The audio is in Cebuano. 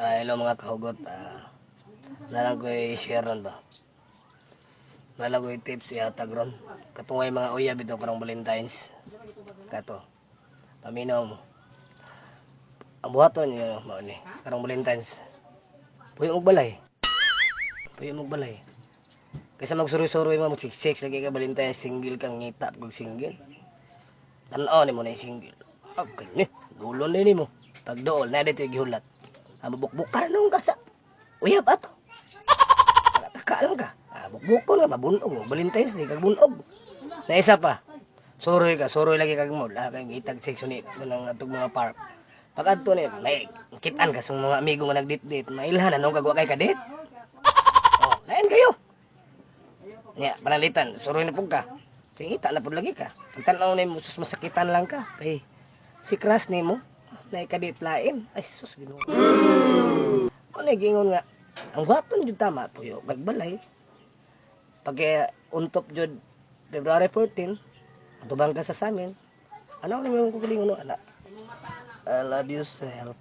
Hello mga kahugot. Naa lang ko i-share ron ba. Naa lang ko tips ihatag ron. Katungay mga uyab ito karong Valentine's. Kato. Paminaw mo. Ang buhaton niyo mao ni karong Valentine's. Puyo og balay. Puyo og balay. Kaysa magsuroy-suroy mo, magsiksik lagi ka Valentine's, single kang ngita kag single. Tan-aw nimo na yung single. Okay ni, dulon ni nimo. Pag dool na dito gihulat. Ah, mabukbukan nung ka sa uyab ato. Taka lang ka. Ah, bukbukon ka, mabunog mo. Valentine's Day, kag bunog. Na isa pa, suroy ka, suroy lagi kag mo. Laha kay itag section ni ng atong mga park. Pag adto ni, may kitaan ka sa mga amigo nga nagdate-date, mailhan anong kag wa kay kadate. Oh, lain kayo. Nya, panalitan, suroy na pud ka. Kay ngita na pud lagi ka. Pag tan-aw nimo, sus, masakitan lang ka. Kay si crush nimo, na kadate lain. Ay sus, Ginoo. Ano gingon nga, ang buhaton jud tama, puyo kag balay. Pag untop jud February 14, atubang ka sa samin. Ano ni mo kulingon no, ana? I love you self.